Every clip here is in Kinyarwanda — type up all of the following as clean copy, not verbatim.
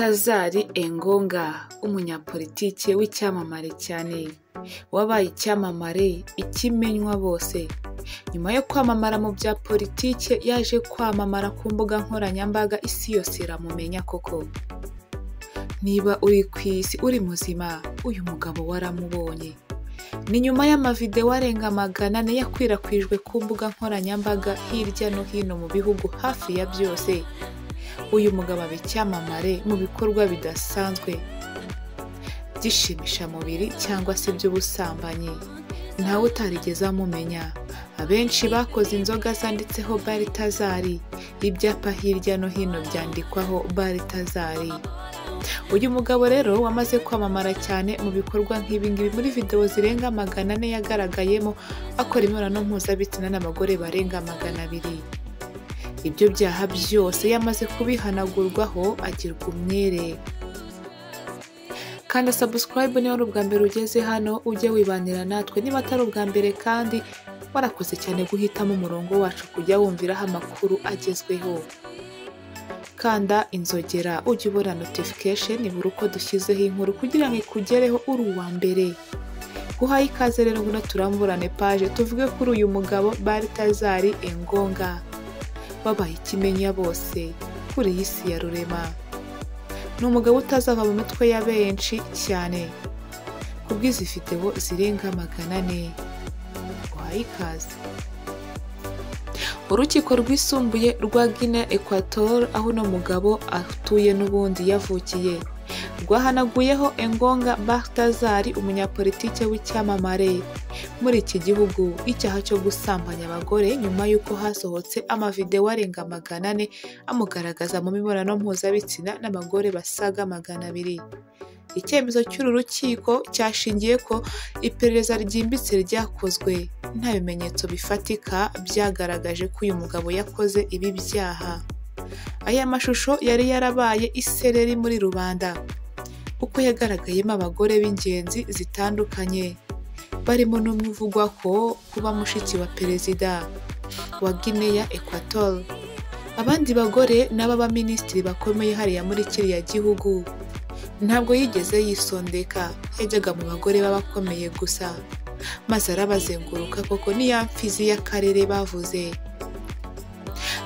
Baltazar Engonga, umunyapolitike w'icyamamare cyane, wabaye icyamamare ikimenywa bose. Nyuma yo kwamamara mu bya politike, yaje kwamamara ku mbuga nkoranyambaga, isi yose iramumenya koko. Niba uri ku isi uri muzima, uyu mugabo waramubonye. Ni nyuma y'amavidewo arenga 400 yakwirakwijwe ku mbuga nkoranyambaga hirya no hino mu bihugu hafi ya byose. Uyu mugabo aba icyamamare mu bikorwa bidasanzwe by'ishimishamubiri cyangwa se by'ubusambanyi. Ntawe utarigeze amumenya. Abenshi bakoze inzoga zanditseho Baltazar, ibyapa hirya no hino byandikwaho Baltazar. Uyu mugabo rero wamaze kwamamara cyane mu bikorwa nk'ibi ngibi, muri videwo zirenga 400 yagaragayemo akora imibonano mpuzabitsina n'abagore barenga 200. Ibyo byaha byose yamaze kubihanagurwaho agirwa umwere. Kanda subscribe niba ari ubwa mbere ugeze hano, ujye wibanira natwe. Niba atari ubwa mbere kandi warakoze cyane guhitamo umurongo wacu kujya wumviraho amakuru agezweho. Kanda inzogera ujye ubona notification buri uko dushyizeho inkuru kugira ngo ikugereho uri uwa mbere. Guhaye ikaze rero, ngwino turamburane page tuvuge kuri uyu mugabo Baltazar Engonga wabaye ikimenya bose kuri iyi si ya rurema. Ni umugabo utazava mu mitwe ya benshi cyane kubw'izi videwo zirenga 400. Guhaye ikaze. Urukiko rwisumbuye rwa Guinea Equatorial, aho uno mugabo atuye n'ubundi yavukiye, rwahanaguyeho Engonga Baltazar, umunyapolitike w'icyamamare muri iki gihugu, icyaha cyo gusambanya abagore nyuma y'uko hasohotse amavidewo arenga 400 amugaragaza mu mibonano mpuzabitsina n'abagore basaga 200. Icyemezo cy'uru rukiko cyashingiye ko iperereza ryimbitse ryakozwe nta bimenyetso bifatika byagaragaje ko uyu mugabo yakoze ibi byaha. Aya mashusho yari yarabaye isereri muri rubanda kuko yagaragayemo abagore b'ingenzi zitandukanye, barimo n'umwe uvugwa ko kuba mushiki wa perezida wa Guinea Equatorial. Abandi bagore n'ab'abaminisitiri bakomeye hariya muri kiriya gihugu. Ntabwo yigeze yisondeka, yajyaga mu bagore b'abakomeye gusa, maze arabazenguruka koko niya mfizi y'akarere bavuze.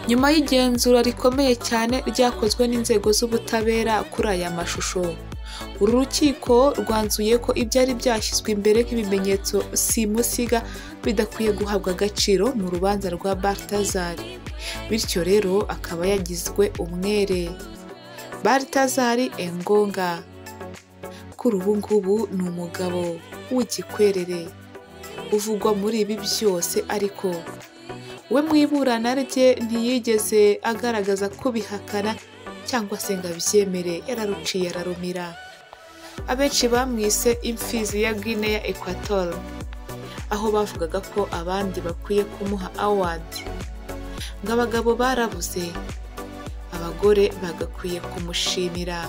Nyuma y'igenzura rikomeye cyane ryakozwe n'inzego z'ubutabera kuri aya mashusho, uru rukiko rwanzuye ko ibyari byashyizwe imbere nk'ibimenyetso simusiga bidakwiye guhabwa agaciro mu rubanza rwa Baltazar. Bityo rero akaba yagizwe umwere. Baltazar Engonga kuri ubu ngubu ni umugabo w'igikwerere uvugwa muri ibi byose, ariko we mu iburana rye ntiyigeze agaragaza kubihakana cyangwa se ngo abyemere, yararuciye ararumira. Abenshi bamwise imfizi ya Guinea Equatorial, aho bavugaga ko abandi bakwiye kumuha award, ngo abagabo barabuze, abagore bagakwiye kumushimira.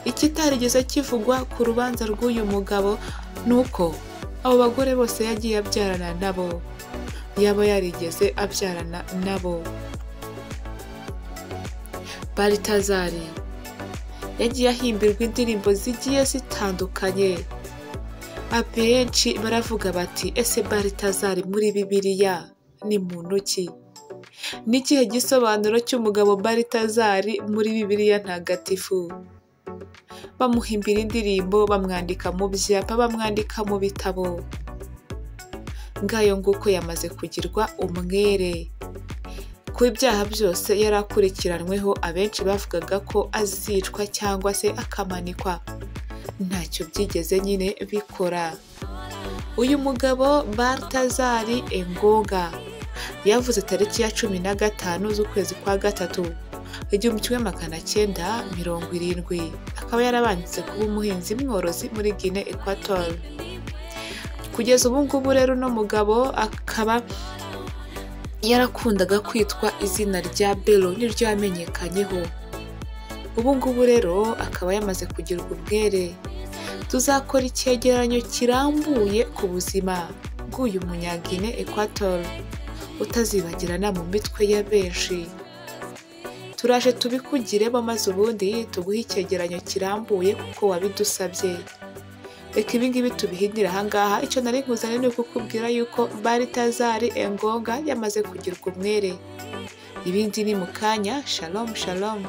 Ikitarigeze kivugwa ku rubanza rw'uyu mugabo ni uko abo bagore bose yagiye abyarana nabo, yaba yarigeze abyarana nabo. Baltazar yagiye ahimbirwa indirimbo zigiye zitandukanye. Abenshi baravuga bati ese Baltazar muri Bibiliya ni muntu ki? Ni ikihe gisobanuro cy'umugabo Baltazar muri Bibiliya ntagatifu? Bamuhimbira indirimbo, bamwandika mu byapa, bamwandika mu bitabo. Ngayo nguko yamaze kugirwa umwere ku ibyaha byose yari akurikiranweho. Abenshi bavugaga ko azicwa cyangwa se akamanikwa, ntacyo byigeze nyine bikora. Uyu mugabo Baltazar Engonga yavuze tariki ya 15 z'ukwezi kwa 3 1970, akaba yarabanditse kuba umuhinzi mworozi muri Guinea Equatorial. Kugeza ubu ngubu rero uno mugabo akaba yarakundaga kwitwa izina rya Belo, niryo yamenyekanyeho. Ubu ngubu rero akaba yamaze kugirwa ubwere. Tuzakora icyegeranyo kirambuye ku buzima bw'uyu munyagine Equatorial utazibagirana mu mitwe ya benshi. Turaje tubikugiremo maze ubundi tuguhe icyegeranyo kirambuye kuko wabidusabye. Reka ibingibi tubihinire ahangaha, icyo nari nkuzaniye ni ukukubwira yuko Baltazar Engonga yamaze kugirwa umwere. Ibindi ni mu kanya. Shalom shalom.